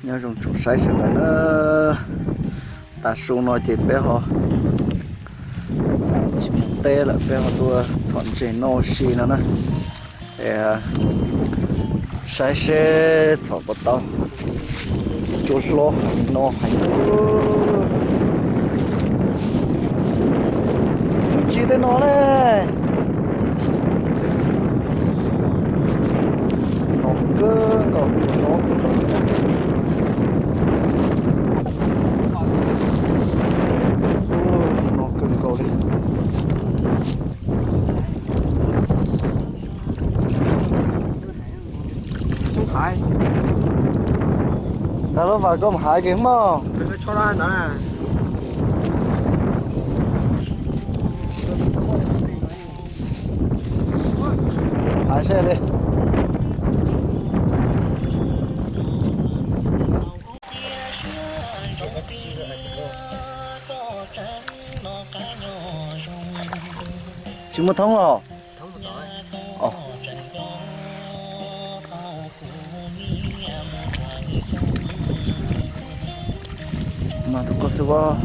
Nyob zoo tsoom saib sawv daws na, tav su no ces peb ho tsis mus teb lawm, peb ho tuaj txhom ntses noj ua si no na. Es saib seb txhom puas tau cua hlob no heev. Tsis tej no ne, no kawg nkaus, no kawg nkaus. No kawg nkaus li. Ntawd lub vas koj mus haiv kiag mog. Haiv seb li. Tsis muaj thoob los? Mas tus koj xwb as.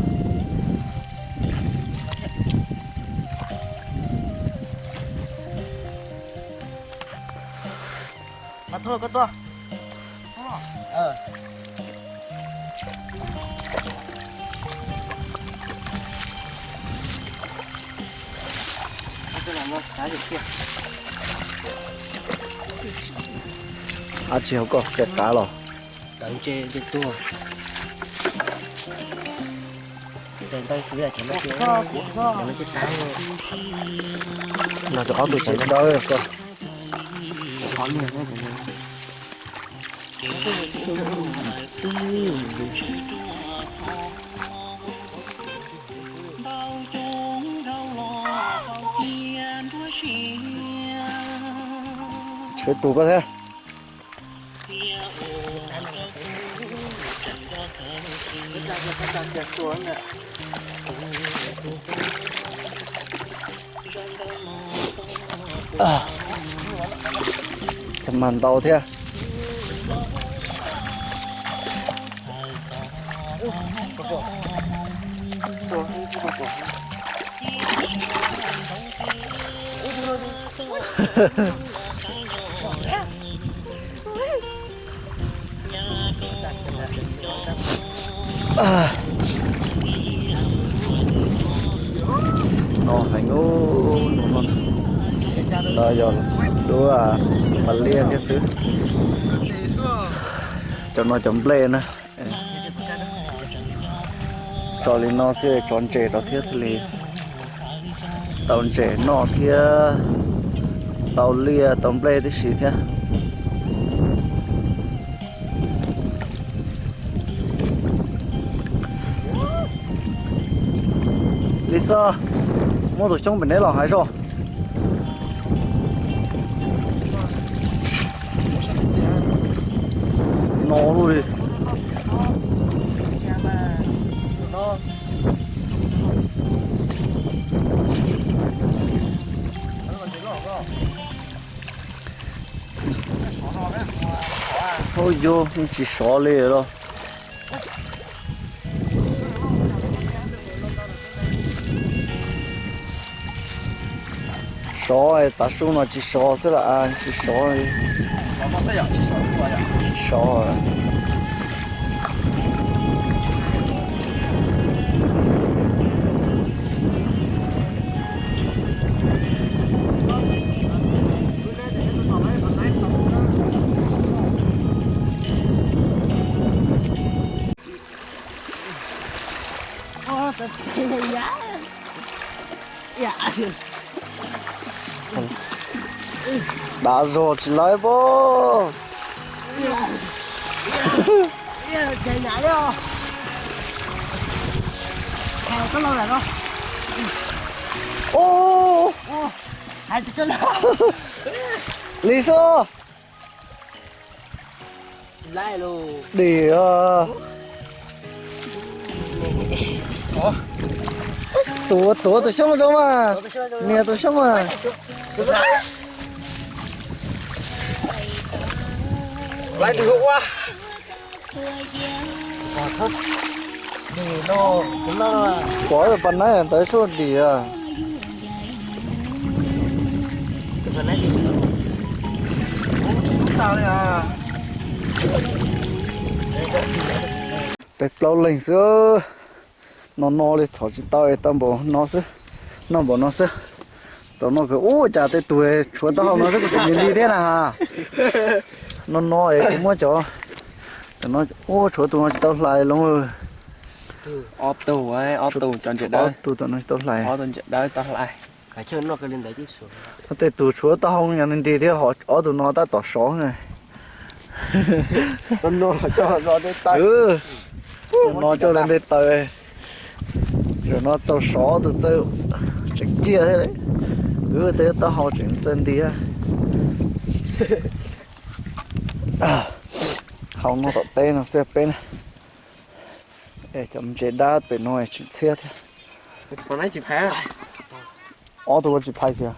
Ab tsi hauv koj qia qav los? Tawv ntse tuaj. Nrog cov ob tug tseem dawb koj. Tshuav tus koj thiab. Cov mas ntau thiab. No heev ub, no, no yog lub pas liaj thiab xwb. Cov no cov nplej na. Tso li no xwb tso ntses rau thiab thiaj li tau ntses noj thiab tau liaj tau nplej tib si thiab. Li xo, muaj tus xyoob pem neb los hais zoj. No lub li. Ub, yus tsis sov li los. Sov, tav su no tsis sov xwb las, tsis sov. Tsis sov. Dav zog tsis lawv pob. Li xwb. Dim. Tuav, tuav tus xyoob zoo mas. Nias tus xyoob mas. Laiv tus xyoob ua. Pom pas nab ntawd sub dim. Peb plaub leeg xwb. No no li txhom tsis tau es tau npaum no xwb, noj npaum no xwb. Txaus noj kawg. Ua cas tej tus tshuav taub hau no xwb kuv tseem nti thiab na. No no es kuv muab cov, ua tshuav tus no tsis tau hlais los. Ob tug, ob tug cov ntses dawb, ob tug tom no tsis tau hlais. Ob tug ntses dawb tau hlais. Tej tus tshuav taub hau nyob nti nti thiab ho ob tug no tab tom sov na. No coj lawv nte taws. Zaum no txaus sov tus txawj tseem ciaj thiab. Wb tej taub hau tseem txawj nti. Hau noj tom teb no xwb peb na. Es cov ntses dab pem no tseem txhiab thiab. Ob tug ua tsis phais kiag.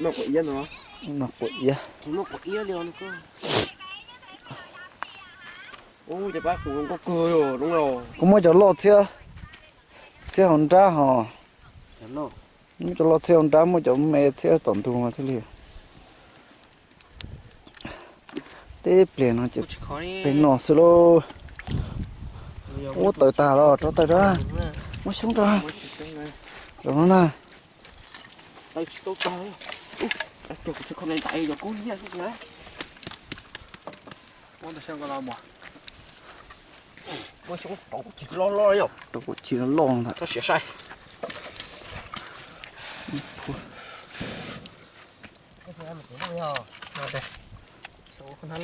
Noj quav iab. Kuv muab cov loj txhiab, txhiab hauv nrab ho. Muab cov loj txhiab hauv nrab, muab cov me txhiab tom ntug no thiaj li. Teb pliag no ces peb noj xwb lauj. Ub, tawm tag los rov tawm rau. Muab xyoob rau. Rau no na. Rau kuv chim loj loj ntag. Tsis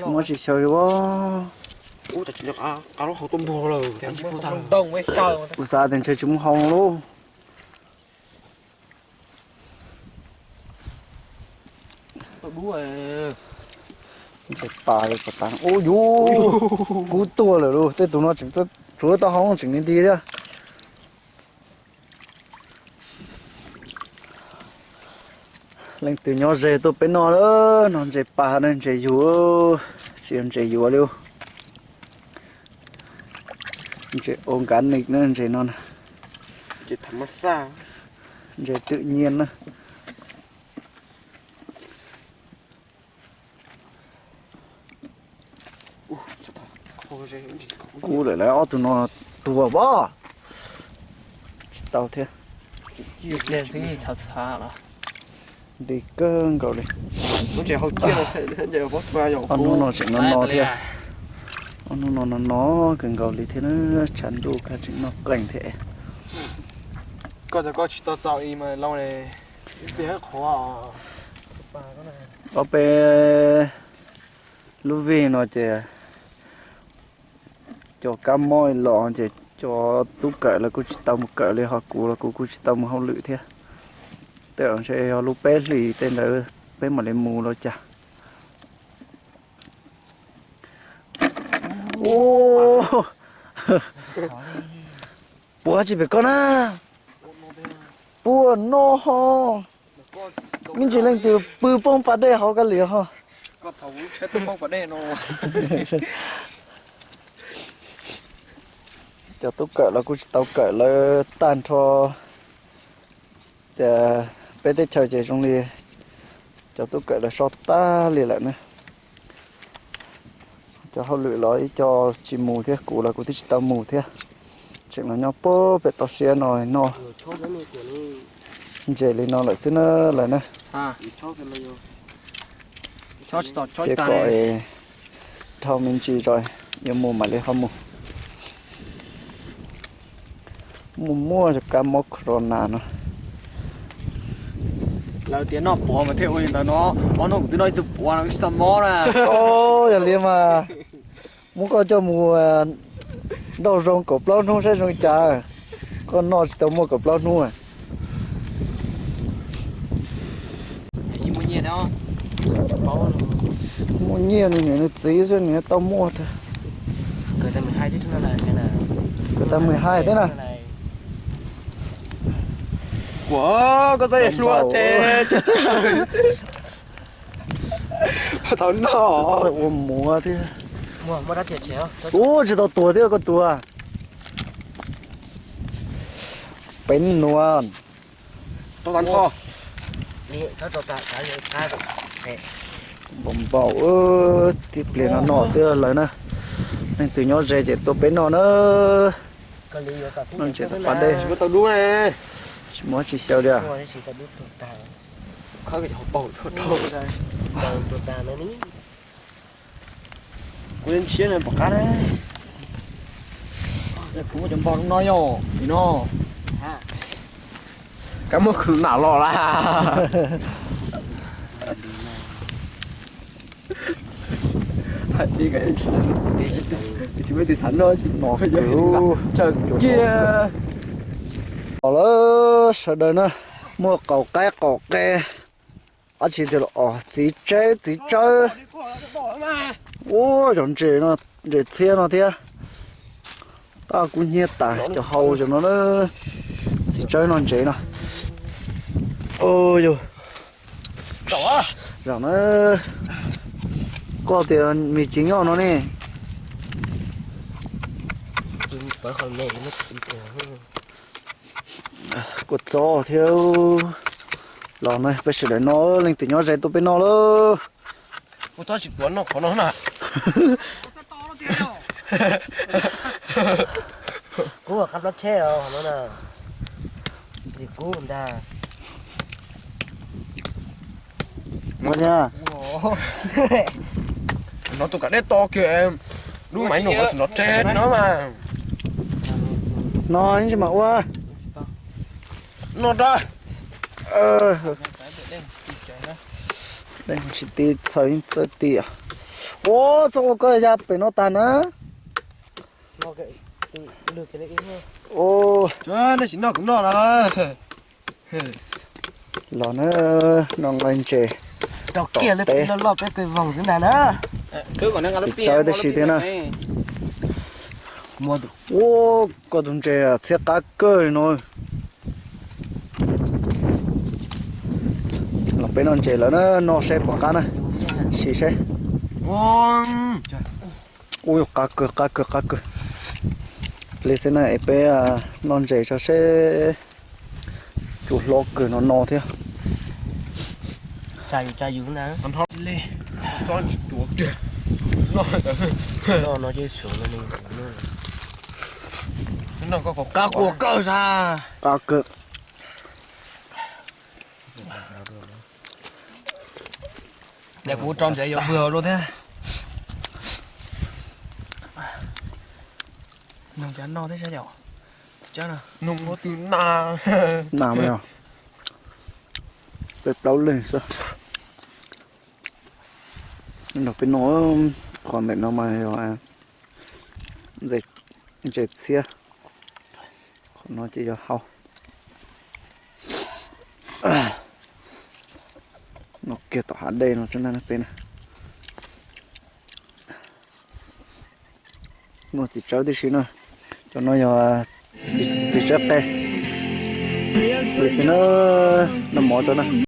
muab tsis xyaw li as. Kuv xav tias ntshe tsis muaj hau no lauj. Ntses pas li pas tas. Ub yus, kub tuaj lawm lauj. Tej tus no tseem tshuav taub hau tseem nti nti thiab. Leej twg nyob ze tuaj peb noj, no ntses pas ne, ntses yuav, tsis yog ntses yuav li. Ntses organic na, ntses no na. Ntses twm nyiaj na. Kub lawm, lawv ob tug no tuag as. Tsis tau thiab. Nti kawg nkaus li. Ob hnub no tseem no no thiab. Ob hnub no no no kawg nkaus li thiab, tshav ntuj kawg tseem noj qees thiab. Koj cov koj tsis tau txaus i mas loo. Ob peb lub vij no ces cov kab mob los ces cov tub kawm los kuj tsis tau mus kawm li, ho kuv los kuv kuj tsis tau mus hauj lwm thiab. Tej zaum ntshe yog lub peb hlis tej ntawd peb mam li mus los cas. Puas tsis pem koj na? Puas no ho. Me ntsis leej twg pw poob pas dej hauv kab liam ho. Cov tub kawm los kuj tsis tau kawm, lawv tag nrho. Ces peb teb chaws ces zoo li cov tub kawm los so tag li lawm na. Cov hauj lwm los ib co tsis mus thiab, kuv los kuv twb tsis tau mus thiab. Tseem los nyob puag pem toj siab no no. Ntses li no lawm xwb na lawm na. Ces kom dhau me ntsis tso, yuav mus mam li ho mus. Muaj muaj kab mob corona no. Lawv tias noj puav mas thiaj ua li ntawd no. Ob hnub kuv twb noj ib tug puav no kuv tsis tau mob na. Yog li mas muab koj coj mus nrauj zoo kaum plaub hnub saib zoo li cas. Koj noj tsis tau muaj kaum plaub hnub. Muaj nyiaj nws niam nws txiv xwb nws tau muaj tag. Kawm tag mười hai thiab na. Ua koj txoj hluas thiab. Thaum no txawj ua muav thiab. Ub, tsis tau tuag thiab koj tuag. Peb nuav. Npau npau, tib pliag no noj xwb lawm na. Leej twg nyob ze ces tua peb noj na. Noj ntses tom qab dej. Tsis muaj tsis xyaw li. Kuv ntshiab pom qab na. Kuv muab cov npau no yog no. Kab muab khwv nam los lawm. Tsis muaj tus xav noj tsis noj, tsaws kiag. Los lawm sawv daws na, muaj qaum qaib qaum qe, dab tsi tiag los os, txiv tsawb txiv tsawb. Ua cov ntses no, ntses txhiab no thiab. Tab kuv hnyiab tas cov hau cov no na. Txiv tsawb noj ntses no. Yog zaum na, koj tias me tsis nyob no ne. Kua txob thiab. Los na peb sawv daws no, leej twg nyob ze tuaj peb noj lauj. Kua txob tsis tuav noj qhov no na. Kub qab plab tsheb os no na. Kub ntag. No tus kav dej to kiag, lub maiv nus xwm no tseg no mas. No tsis mam ua. No da. Tsis ti txhaws yeej txawj ti. Ua txhob ua koj ya pem no tag na. Nej tsis noj kuv noj na. Los na, noj nqaij ntses tom teb. Txiv tsawb tib si thiab na. Ua koj tus ntses txhiab qab kawg no. Los peb noj ntses lawm na, noj seb puas qab na. Sim seb. Ub, qab kawg qab kawg qab kawg. Pliag xwb na es peb noj ntses tso seb. Tsuas hlob kawg no no thiab. Qab kawg, qab kawg. Kuv rau ntses yuav vwg dua thiab. Noog cov noj thiab saib yom. Noog muab twg na. Na mas yog peb plaub leeg xwb. Nrog peb noj, qhov ntawm no mas yog ntses txhiab, qhov no ces yog hau. Noj kiag tom hav dej no xwb na peb na. Muaj txiv tsawb tib si na. Cov no yog txiv tsawb qe. Pliag xwb na, noj mov tso na.